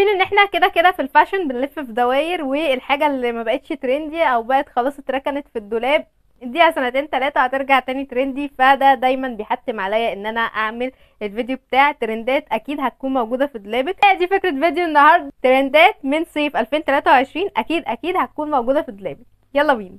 عارفين ان احنا كده كده في ال fashion بنلف في دواير، والحاجة اللي ما بقتش trendy او بقت خلاص اتركنت في الدولاب اديها سنتين تلاتة هترجع تاني trendy. فده دايما بيحتم عليا ان انا اعمل الفيديو بتاع ترندات اكيد هتكون موجودة في دولابك. دي فكرة فيديو النهارده، ترندات من صيف 2023 اكيد اكيد هتكون موجودة في دولابك. يلا بينا.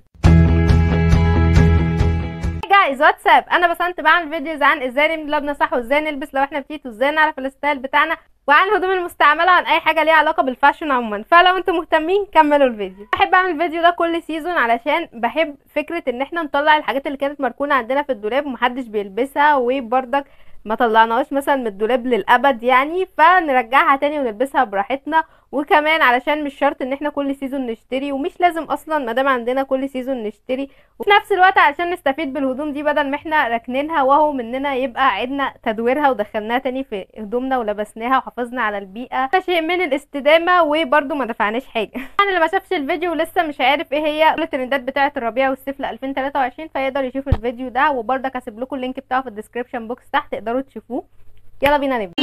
guys what's up، انا بسنت بعمل videos عن ازاي نبني دولابنا صح، وازاي نلبس لو احنا petite، وازاي نعرف ال style بتاعنا، وعن الهدوم المستعملة، وعن اي حاجة ليها علاقة بال fashion عموما. فلو انتم مهتمين كملوا الفيديو. بحب اعمل الفيديو ده كل season علشان بحب فكرة ان احنا نطلع الحاجات اللي كانت مركونة عندنا في الدولاب ومحدش بيلبسها، وبرضك ما طلعناهاش مثلا من الدولاب للابد يعني، فنرجعها تاني ونلبسها براحتنا. وكمان علشان مش شرط ان احنا كل season نشتري، ومش لازم اصلا ما دام عندنا كل season نشتري، وفي نفس الوقت علشان نستفيد بالهدوم دي بدل ما احنا راكنينها وهو مننا يبقى عدنا تدويرها ودخلناها تاني في هدومنا ولبسناها وحافظنا على البيئة، ده شيء من الاستدامة وبرده ما دفعناش حاجة. يعني اللي ما شافش الفيديو ولسه مش عارف ايه هي كل الترندات بتاعه الربيع والصيف ل 2023 فيقدر يشوف الفيديو ده، وبرده هسيب لكم ال link بتاعه في ال description box تحت تقدروا تشوفوه. يلا بينا نبدا.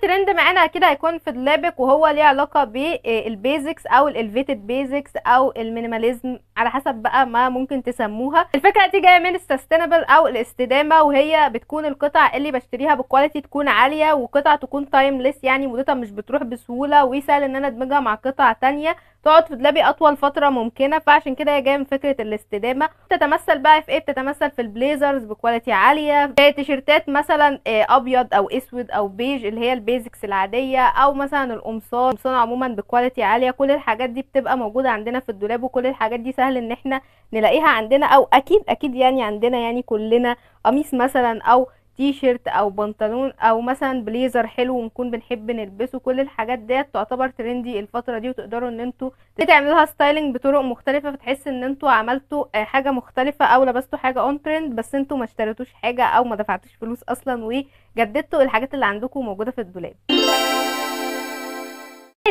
ترند معانا كده هيكون في دولابك، وهو ليه علاقة بال basics او ال elevated basics او ال minimalism على حسب بقى ما ممكن تسموها. الفكرة دي جاية من ال sustainable او الاستدامة، وهي بتكون القطع اللي بشتريها ب quality تكون عالية، وقطع تكون timeless يعني مدتها مش بتروح بسهولة، وسهل ان انا ادمجها مع قطع تانية تقعد في دولابي اطول فترة ممكنة. فعشان كده هي جاية من فكرة الاستدامة. بتتمثل بقى في ايه؟ بتتمثل في ال blazers ب quality عالية، في تيشيرتات مثلا ابيض او اسود او بيج اللي هي ال basics العادية، او مثلا القمصان عموما ب quality عالية. كل الحاجات دي بتبقى موجودة عندنا في الدولاب، وكل الحاجات دي سهل ان احنا نلاقيها عندنا، او اكيد اكيد يعني عندنا، يعني كلنا قميص مثلا او تيشيرت او بنطلون او مثلا بليزر حلو ونكون بنحب نلبسه. كل الحاجات ديت تعتبر trendy الفترة دي، وتقدروا ان انتوا تعملوا لها styling بطرق مختلفة، فتحس ان انتوا عملتوا حاجة مختلفة او لبستوا حاجة on trend، بس انتوا ما اشتريتوش حاجة او ما دفعتوش فلوس اصلا، وجددتوا الحاجات اللي عندكم موجودة في الدولاب.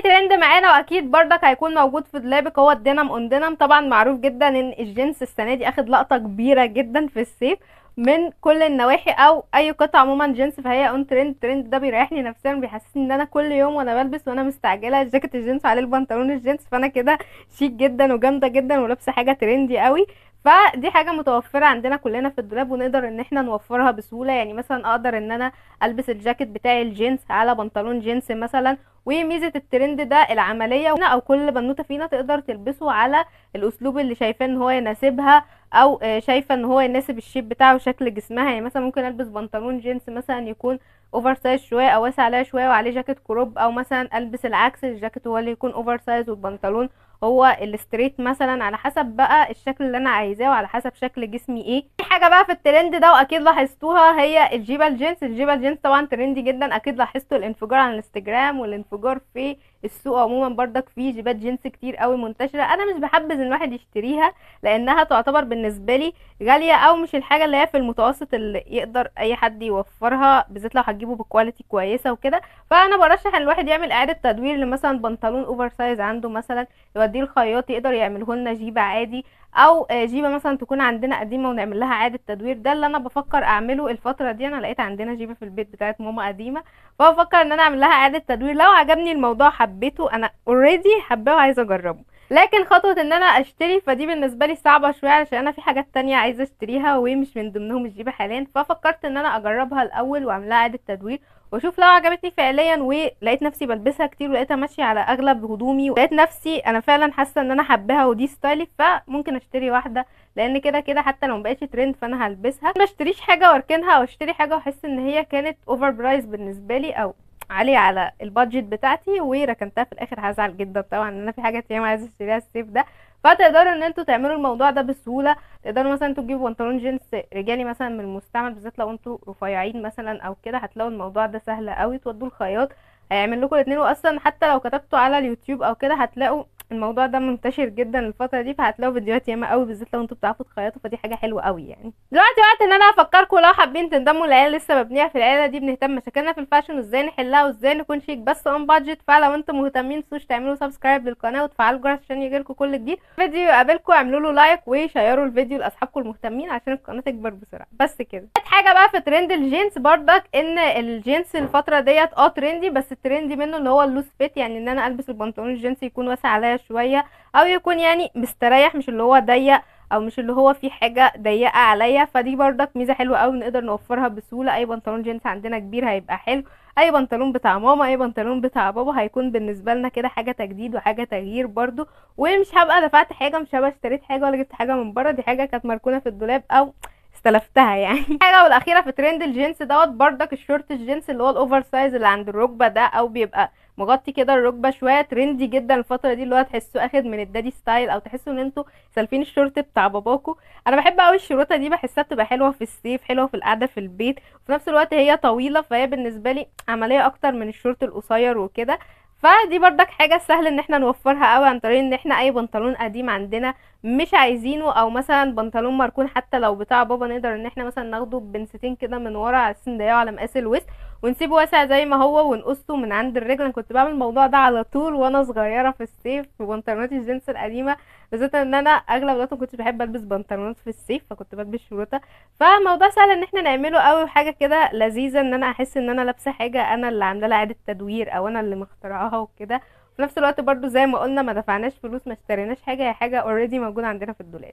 ترند معانا واكيد بردك هيكون موجود في دولابك هو ال denim on denim. طبعا معروف جدا ان الجنس السنة دي اخد لقطة كبيرة جدا في الصيف من كل النواحي، او اي قطعه عموما جنس فهي on trend. ال trend ده بيريحني نفسيا، بيحسسني ان انا كل يوم وانا بلبس وانا مستعجلة الجاكيت الجنس عليه البنطلون الجنس، فانا كده شيك جدا وجامده جدا ولابسه حاجة trendy قوي. فدي حاجة متوفرة عندنا كلنا في الدولاب، ونقدر ان احنا نوفرها بسهولة. يعني مثلا اقدر ان انا البس الجاكيت بتاعي الجينز على بنطلون جينز مثلا. وميزه الترند ده العملية، او كل بنوته فينا تقدر تلبسه على الاسلوب اللي شايفاه ان هو يناسبها، او شايفه ان هو يناسب ال shape بتاعه وشكل جسمها. يعني مثلا ممكن البس بنطلون جينز مثلا يكون oversize شوية او واسع عليها شوية وعليه جاكيت crop، او مثلا البس العكس، الجاكيت هو اللي يكون oversize والبنطلون هو ال straight مثلا، على حسب بقى الشكل اللي انا عايزاه وعلى حسب شكل جسمي ايه. في حاجة بقى في الترند ده واكيد لاحظتوها، هي الجيبه الجينز. الجيبه الجينز طبعا trendy جدا، اكيد لاحظتوا الانفجار على الانستجرام والانفجار في السوق عموما. بردك في جيبات جينز كتير قوي منتشرة. انا مش بحبذ ان الواحد يشتريها لانها تعتبر بالنسبة لي غالية، او مش الحاجة اللي هي في المتوسط اللي يقدر اي حد يوفرها، بالذات لو هتجيبه ب quality كويسة وكده. فانا برشح ان الواحد يعمل اعاده تدوير لمثلا بنطلون oversize عنده، مثلا يوديه الخياط يقدر يعمله لنا جيبه عادي، او جيبه مثلا تكون عندنا قديمة ونعمل لها اعاده تدوير. ده اللي انا بفكر اعمله الفترة دي. انا لقيت عندنا جيبه في البيت بتاعت ماما قديمة، فبفكر ان انا اعمل لها اعاده تدوير. لو عجبني الموضوع حبيته، انا already حباه وعايزه اجربه، لكن خطوة ان انا اشتري فدي بالنسبة لي صعبة شوية، علشان انا في حاجات تانية عايزه اشتريها ومش من ضمنهم الجيبه حاليا. ففكرت ان انا اجربها الاول واعملها اعاده تدوير واشوف لو عجبتني فعليا ولقيت نفسي بلبسها كتير ولقيتها ماشية على اغلب هدومي ولقيت نفسي انا فعلا حاسه ان انا حباها ودي style ي، فممكن اشتري واحدة، لان كده كده حتى لو مبقتش ترند فانا هلبسها. ما اشتريش حاجة واركنها، او اشتري حاجة واحس ان هي كانت over price بالنسبة لي او عالية على ال budget بتاعتي وركنتها في الاخر، هزعل جدا طبعا ان انا في حاجات ياما عايزه اشتريها الصيف ده. فتقدروا ان انتوا تعملوا الموضوع ده بسهولة. تقدروا مثلا انتوا تجيبوا بنطلون جينز رجالي مثلا من المستعمل، بالذات لو انتوا رفيعين مثلا او كده، هتلاقوا الموضوع ده سهل قوي. تودوه الخياط هيعمل لكم الاثنين، واصلا حتى لو كتبتوا على اليوتيوب او كده هتلاقوا الموضوع ده منتشر جدا الفترة دي، فهتلاقوا فيديوهات ياما قوي، بالذات لو انتوا بتعرفوا تخيطوا، فدي حاجة حلوة قوي يعني. دلوقتي وقت ان انا افكركم لو حابين تنضموا للعيلة لسه مبنية. في العيلة دي بنهتم مشاكلنا في ال fashion وازاي نحلها وازاي نكون شيك بس on budget. فلو انتم مهتمين متنسوش تعملوا subscribe للقناة وتفعلوا الجرس عشان يجيلكم كل جديد. فيديو يقابلكم اعملوا له like وشيروا الفيديو لاصحابكم المهتمين عشان القناة تكبر بسرعة. بس كده. حاجة بقى في ترند الجينز بردك، ان الجينز الفترة ديت trendy، بس ال trendy منه اللي هو ال loose fit، يعني ان انا البس البنطلون الجينز يكون واسع عليا شوية او يكون يعني مستريح، مش اللي هو ضيق او مش اللي هو في حاجة ضيقه عليا. فدي بردك ميزة حلوة قوي نقدر نوفرها بسهولة. اي بنطلون جينز عندنا كبير هيبقى حلو، اي بنطلون بتاع ماما، اي بنطلون بتاع بابا، هيكون بالنسبة لنا كده حاجة تجديد وحاجه تغيير برضو، ومش هبقى دفعت حاجة، مش هبقى اشتريت حاجة ولا جبت حاجة من بره، دي حاجة كانت مركونة في الدولاب او استلفتها يعني. حاجة والاخيرة في ترند الجينز دوت بردك، الشورت الجينز اللي هو ال oversize اللي عند الركبة ده، او بيبقى مغطي كده الركبة شوية، trendy جدا الفترة دي، اللي هو تحسوه اخد من ال daddy style، او تحسوا ان انتوا سالفين الشورت بتاع باباكو. انا بحب قوي الشروطه دي، بحسها بتبقى حلوة في الصيف، حلوة في القعدة في البيت، وفي نفس الوقت هي طويلة، فهي بالنسبة لي عملية اكتر من الشورت القصير وكده. فدي بردك حاجة سهل ان احنا نوفرها قوي عن طريق ان احنا اي بنطلون قديم عندنا مش عايزينه، او مثلا بنطلون مركون حتى لو بتاع بابا، نقدر ان احنا مثلا ناخده بنستين كده من ورا على اساس نضيقه على مقاس الوسط، ونسيبه واسع زي ما هو ونقصه من عند الرجل. انا كنت بعمل الموضوع ده على طول وانا صغيرة في الصيف في بنطلونات الجينز القديمة، بالذات ان انا اغلب الوقت ما كنتش بحب البس بنطلونات في الصيف، فكنت بلبس شروطه. فالموضوع سهل ان احنا نعمله قوي، وحاجه كده لذيذة ان انا احس ان انا لابسه حاجة انا اللي عامله لها اعاده تدوير او انا اللي مخترعاها وكده. في نفس الوقت برضو زي ما قلنا ما دفعناش فلوس، ما اشتريناش حاجة، هي حاجة already موجودة عندنا في الدولاب.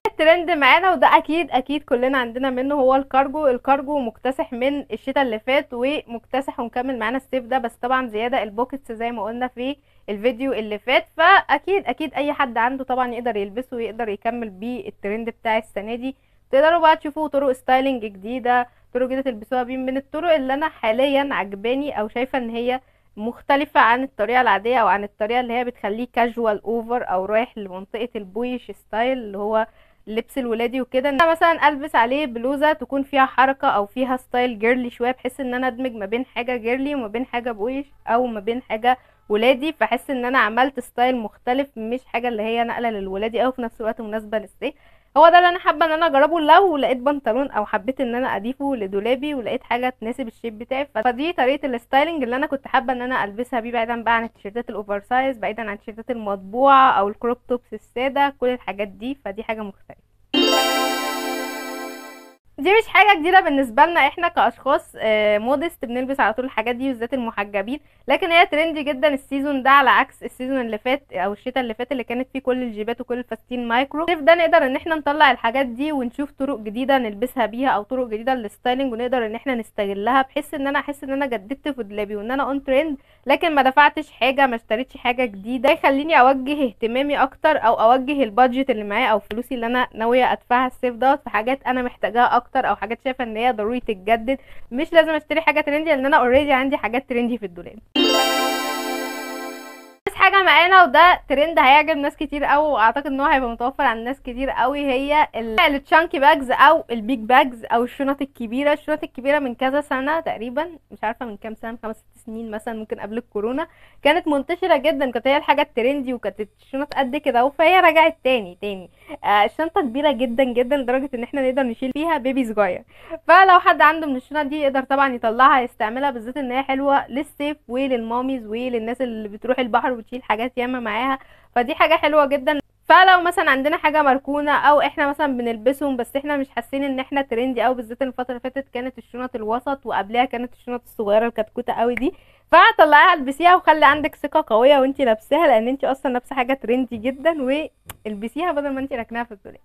الترند معانا وده اكيد اكيد كلنا عندنا منه هو الكارجو. الكارجو مكتسح من الشتاء اللي فات ومكتسح ومكمل معانا الصيف ده، بس طبعا زيادة ال pockets زي ما قلنا في الفيديو اللي فات، فاكيد اكيد اي حد عنده طبعا يقدر يلبسه ويقدر يكمل بيه الترند بتاع السنة دي. تقدروا بقى تشوفوا طرق styling جديدة، طرق جديدة تلبسوها بيه. من الطرق اللي انا حاليا عجباني او شايفه ان هي مختلفة عن الطريقة العادية او عن الطريقة اللي هي بتخليه casual over او رايح لمنطقة ال boyish style اللي هو لبس الولادي وكده، ان انا مثلا البس عليه بلوزة تكون فيها حركة او فيها style girly شوية، بحيث ان انا ادمج ما بين حاجة girly وما بين حاجة boyish او ما بين حاجة ولادي، فاحس ان انا عملت style مختلف، مش حاجة اللي هي نقلة للولادي او في نفس الوقت مناسبة للصيف. هو ده اللي انا حابة ان انا اجربه لو لقيت بنطلون او حبيت ان انا اضيفه لدولابي ولقيت حاجة تناسب ال shape بتاعي. فدي طريقه ال styling اللي انا كنت حابة ان انا البسها بيه، بعيدا بقى عن التيشيرتات ال oversize، بعيدا عن التيشيرتات المطبوعة او ال crop tops السادة، كل الحاجات دي، فدي حاجة مختلفة. دي مش حاجة جديدة بالنسبة لنا احنا كاشخاص modest بنلبس على طول الحاجات دي، بالذات المحجبين، لكن هي trendy جدا ال season ده على عكس ال season اللي فات او الشتاء اللي فات اللي كانت فيه كل الجيبات وكل الفساتين مايكرو. الصيف ده نقدر ان احنا نطلع الحاجات دي ونشوف طرق جديدة نلبسها بيها او طرق جديدة لل styling، ونقدر ان احنا نستغلها، بحيث ان انا احس ان انا جددت في دولابي وان انا on trend، لكن ما دفعتش حاجة، ما اشتريتش حاجة جديدة. يخليني اوجه اهتمامي اكتر او اوجه ال budget اللي معايا او فلوسي اللي انا ناوية ادفعها الصيف دوت في حاجات انا محتاجاها اكتر، او حاجات شايفه ان هي ضروري تتجدد، مش لازم اشتري حاجة trendy لان انا already عندي حاجات trendy في الدولاب. بس حاجة معانا وده ترند هيعجب ناس كتير قوي، واعتقد ان هو هيبقى متوفر عند ناس كتير قوي، هي ال chunky bags او ال big bags او الشنط الكبيرة. الشنط الكبيرة من كذا سنة تقريبا، مش عارفه من كام سنة، 5 6 سنين مثلا، ممكن قبل الكورونا، كانت منتشرة جدا، كانت هي الحاجة ال trendy وكانت الشنط قد كده، فهي رجعت تاني. الشنطة كبيرة جدا جدا لدرجة ان احنا نقدر نشيل فيها baby صغير، فلو حد عنده من الشنط دي يقدر طبعا يطلعها يستعملها، بالذات ان هي حلوة للصيف ولل mommies وللناس اللي بتروح البحر وتشيل حاجات ياما معاها، فدي حاجة حلوة جدا. فلو مثلا عندنا حاجة مركونة او احنا مثلا بنلبسهم بس احنا مش حاسين ان احنا trendy، او بالذات الفترة اللي فاتت كانت الشنط الوسط وقبلها كانت الشنط الصغيرة الكتكوته قوي دي، فطلعيها البسيها وخلي عندك ثقة قوية وانتي لابساها، لان انتي اصلا لابسه حاجة trendy جدا، والبسيها بدل ما انتي راكناها في الدولاب.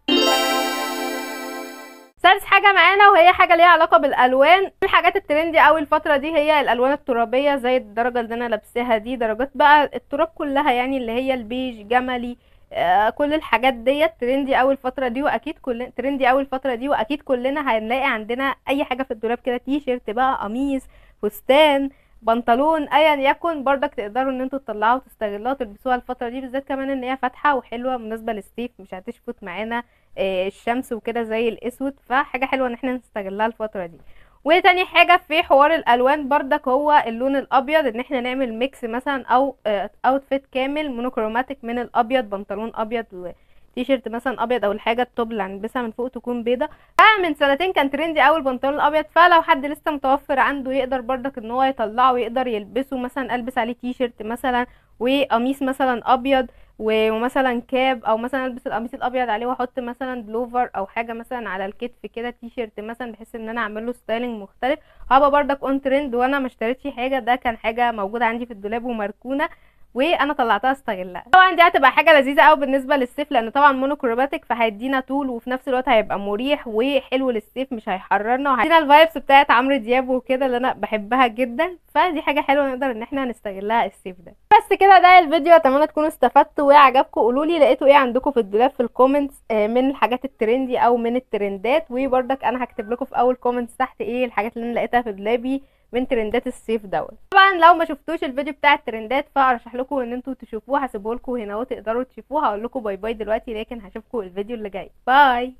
سادس حاجة معانا وهي حاجة ليها علاقة بالالوان. الحاجات ال trendy قوي الفترة دي هي الالوان الترابيه، زي الدرجة اللي انا لابساها دي، درجات بقى التراب كلها يعني، اللي هي البيج، جملي، كل الحاجات ديت trendy قوي الفترة دي، واكيد كل trendy قوي الفترة دي، واكيد كلنا هنلاقي عندنا اي حاجة في الدولاب كده، تي شيرت بقى، قميص، فستان، بنطلون، ايا يكن، برضك تقدروا ان انتوا تطلعوها وتستغلوها وتلبسوها الفترة دي، بالذات كمان ان هي فاتحة وحلوه مناسبة للصيف، مش هتشفط معانا الشمس وكده زي الاسود، فحاجه حلوة ان احنا نستغلها الفترة دي. وتاني حاجة في حوار الالوان بردك هو اللون الابيض، ان احنا نعمل mix مثلا او outfit كامل monochromatic من الابيض، بنطلون ابيض وتيشيرت مثلا ابيض، او الحاجة ال top اللي هنلبسها من فوق تكون بيضة. فمن سنتين كان trendy قوي البنطلون الابيض، فلو حد لسه متوفر عنده يقدر بردك ان هو يطلعه ويقدر يلبسه، مثلا البس عليه تيشيرت مثلا وقميص مثلا ابيض ومثلا cap، او مثلا البس القميص الابيض عليه واحط مثلا بلوفر او حاجة مثلا على الكتف كده، تيشيرت مثلا، بحيث ان انا اعمل له styling مختلف. هبقى بردك on trend وانا ما اشتريتش حاجة، ده كان حاجة موجودة عندي في الدولاب ومركونه وانا طلعتها استغلها. طبعا دي هتبقى حاجة لذيذة قوي بالنسبة للصيف، لان طبعا monochromatic فهيدينا طول وفي نفس الوقت هيبقى مريح وحلو للصيف، مش هيحررنا، وهيدينا ال vibes بتاعت عمرو دياب وكده اللي انا بحبها جدا. فدي حاجة حلوة نقدر ان احنا نستغلها الصيف ده. بس كده ده الفيديو، اتمنى تكونوا استفدتوا وعجبكم. قولوا لي لقيتوا ايه عندكم في الدولاب في ال comments من الحاجات ال trendy او من الترندات، وبرضك انا هكتب لكم في اول comments تحت ايه الحاجات اللي انا لقيتها في دولابي من ترندات الصيف دوت. طبعا لو ما شفتوش الفيديو بتاع الترندات فارشح لكم ان انتوا تشوفوه، هسيبه لكم هنا وتقدروا تشوفوه. هقول لكم bye bye دلوقتي، لكن هشوفكم الفيديو اللي جاي. bye.